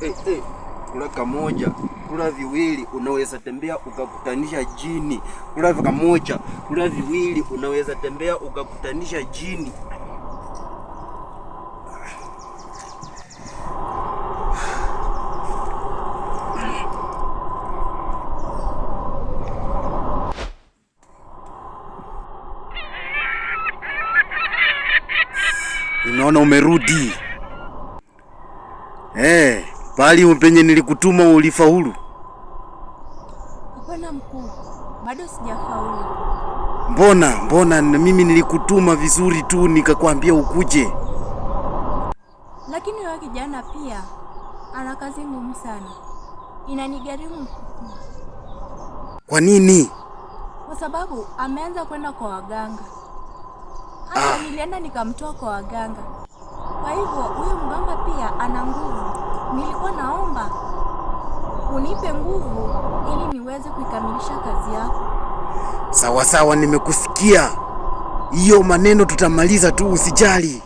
Hey, hey, kula kamoja, kula viwili, unaweza tembea ukakutanisha jini. Kula kamoja, kula viwili, unaweza tembea ukakutanisha jini. Nimeona umerudi. Pali penye nilikutuma ulifaulu? Hapana mkuu, bado sijafaulu. Mbona na mimi nilikutuma vizuri tu nikakwambia ukuje. Lakini wewe kijana pia ana kazi ngumu sana, inanigharimu mkuu. Kwa nini? Kwa sababu ameanza kwenda kwa waganga. Hata nilienda nikamtoa kwa waganga. Kwa hivyo huyu mganga pia ana nguvu. Nilikuwa naomba unipe nguvu ili niweze kuikamilisha kazi yako. Sawa sawa, nimekusikia. Hiyo maneno tutamaliza tu, usijali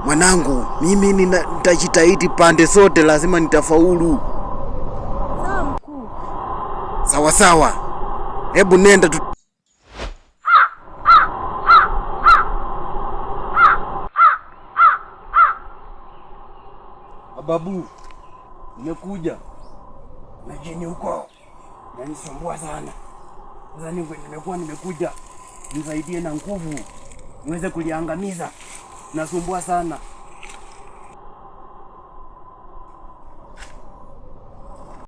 mwanangu. Mimi nitajitahidi pande zote, lazima nitafaulu. Sawa mkuu. Sawa sawa, hebu nenda tu. Babu, nimekuja na jini huko nanisumbua sana. Sasa nimekuwa nimekuja nisaidie na nguvu niweze kuliangamiza. Nasumbua sana.